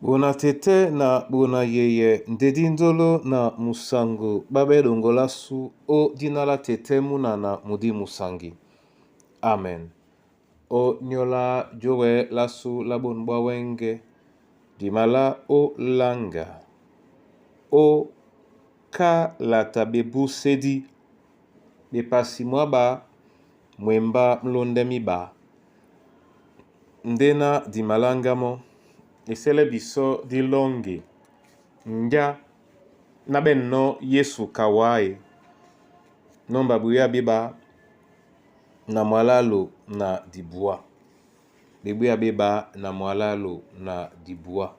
Bona tete na bona yeye ndedi ndolo na musango babe dongolasu o dina la tete munana mudi musangi. Amen. O nyola jowe lasu la bonu bwa wenge dimala o langa o kalata bebusedi bepasi mwaba mwemba mlonde miba ndena dimalanga mo esele biso dilongi nja na benno Yesu kawae nomba buya biba na mwalalu na dibua bebuya beba na mwalalu na dibua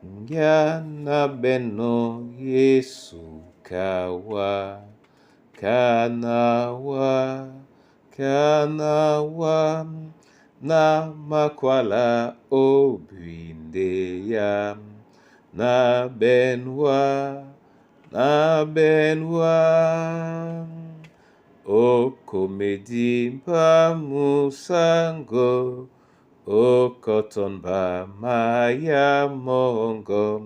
nja na benno Yesu kawa kanawa kanawa na makwala obwindeya na benwa na benwa okomedi mba musango okotonba maya mongo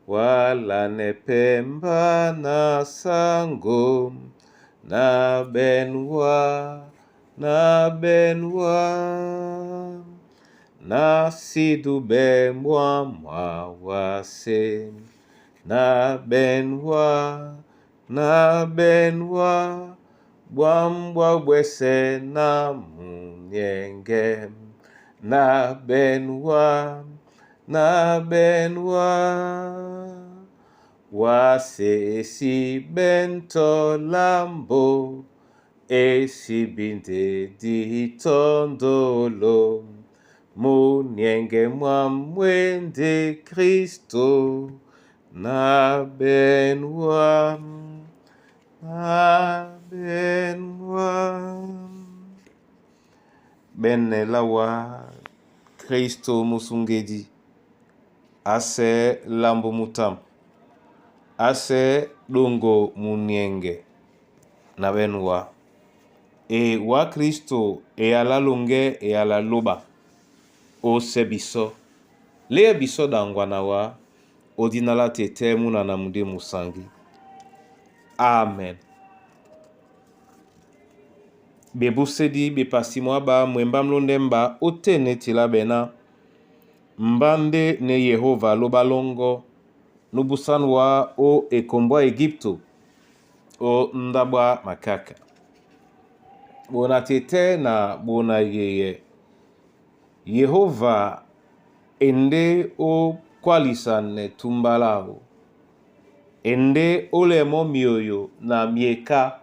wala nepemba na sango na benwa na benwa na sidube mwa mwawase na benwa na benwa bwambwa bwese na munyenge na benwa na benwa wase esi bento lambo esibinde ditondolo munyenge mwa mwende Kristo na benwa na benwa bene lawa Kristo musungedi ase lambo mutam ase dongo munienge na benwa e wa Kristo eyala longe eyala loba ose biso leye biso dangwa na wa odinala tete munana mude musangi. Amen. Bebusedi bepasi mwaba mwemba mlondemba otene tila bena mbande ne Yehova loba longo nubusanwa o ekombwa Egipto o ndabwa makaka bona tete na bona yeye Yehova ende o kwalisa ne tumbalao ende olemo mioyo na mieka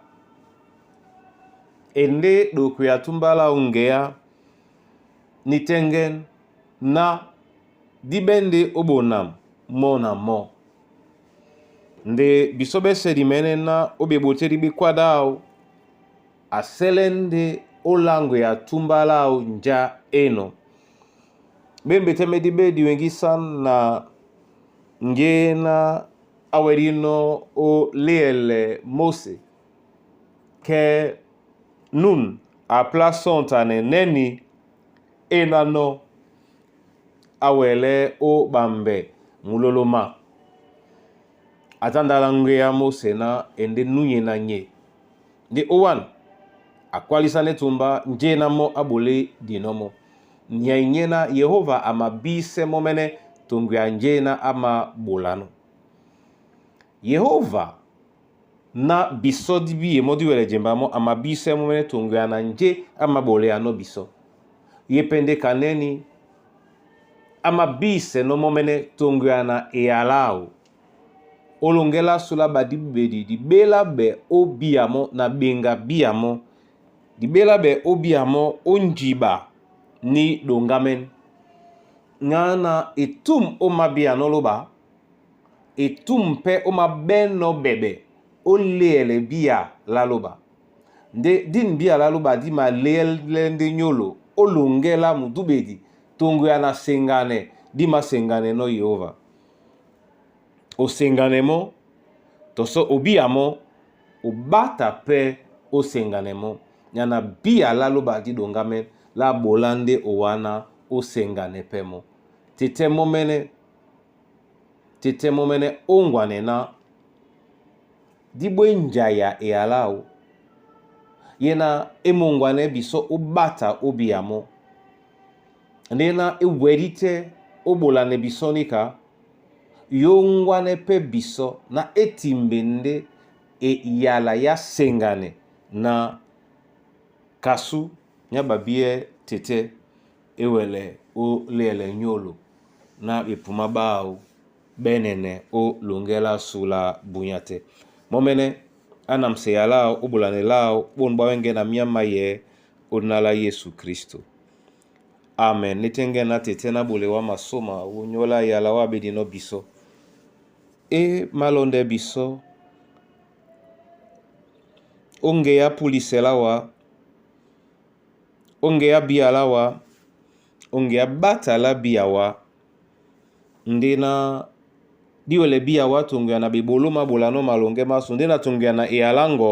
ende dokwe ya tumbalao ngea nitengen na dibende obonam mo na mo nde biso besedi mene na obeboteli bikwadao asele nde olango ya tumbalao nja eno bembe temedi bedi wengisa na ngena awerino o liele Mose ke nun aplasontane neni enano awele o bambe muloloma atandala nge ya Mose na ende nunye na nye nde owan akwalisa netumba nje na mo abole dinomo nya nye na Yehova amabise momene tongwe ya nje na ama bolano Yehova na biso dibi ye modi wele jemba mo amabise momene tongwe ya na nje ama bole ano biso ye pende kaneni amabise no momene tongwe ya na eyalao olongela sula badibedi dibela be obiamo na benga biamo dibela be obiamo onjiba ni dongamen ngana etum omabia noloba etum mpe omabeno bebe oliele bia laloba nde din bia laloba di malele nde nyolo olongela mudubedi tongo ya na sengane di masengane no Yehova osengane mo toso obia mo obata pe osengane mo yana bia laloba di dongamen la bola nde owana osengane pe mo. Tɛtɛ mɔmɛnɛ, tɛtɛ mɔmɛnɛ ongwanɛ na di bwé njaya eyala áō, ye na e mongwanɛ bisɔ ó ɓáta ó biya mɔ́. Ndé na e wɛdí tɛ́ ó ɓolanɛ bisɔ́ níka, yóŋgwánɛ́ pɛ́ bisɔ́ na é timbe ndé eyala yá seŋganɛ na kasu nyá ɓabíɛ́ tɛtɛ́ é wɛlɛ ó léɛlɛ nyólo na ɓepumá ɓáō ɓɛ́nɛnɛ ó loŋgɛ́ lásu lá bunya tɛ́. Mɔ́mɛ́nɛ́ á namsɛ eyala áō, ó ɓolanɛ láō, ɓôn ɓá wɛ́ŋgɛ̄ na myá máyɛɛ́ ó dina lá Yésu Kristo. Amen. Né tɛ́ŋgɛ́ ná tɛtɛ́ ná ɓole wá masóma ó nyóla eyala wá ɓedinɔ́ bisɔ́. E malɔndɛ bisɔ́ ó ŋgeá púlisɛ láwa, ó ŋgeá biya láwa, ó ŋgeá ɓáta lá biya wá, ndé na dí wɛlɛ biya wá toŋgoya na ɓeɓoló máɓolanɔ́ maloŋgɛ́ másu, ndé na toŋgoya na eyalá ŋgɔ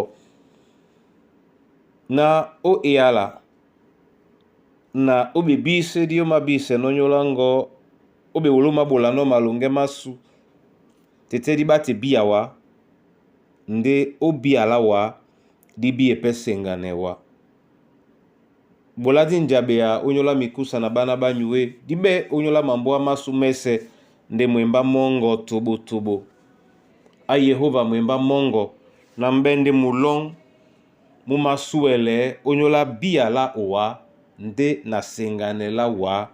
na ó eyala na ó ɓebísé dí ó mábísɛnɔ́ nyóla ŋgɔ, ó ɓeɓoló máɓolanɔ́ maloŋgɛ́ másu, tɛtɛ́ dí ɓá te biya wá, ndé ó biya lá wá, dí bíya pɛ́ seŋganɛ wá. Ɓola dí njaɓea ó nyóla mikúsa na ɓána ɓá nyué, dí ɓɛ́ ó nyóla mambóa másu mɛ́sɛ̄, ndé mwembá mɔ́ŋgɔ toɓotoɓo. Á Yehóva mwembá mɔ́ŋgɔ na mbɛ́ ndé mulɔ́ŋ mú másúɛlɛ ó nyóla biya lá owá, ndé na seŋganɛ lá wá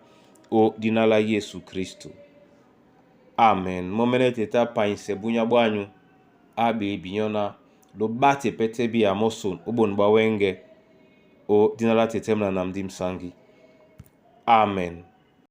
ó dina lá Yésu Kristo. Amen. Mɔ́mɛ́nɛ́ tɛtɛ́ á panyisɛ búnyá ɓwányu, á ɓee binyɔ́ ná ló ɓá te pɛ́ tɛ́ biya mɔ́ son ó ɓôn ɓá wɛ́ŋgɛ̄ ó dina lá tɛtɛ́ mna nam dí msáŋgi. Amen.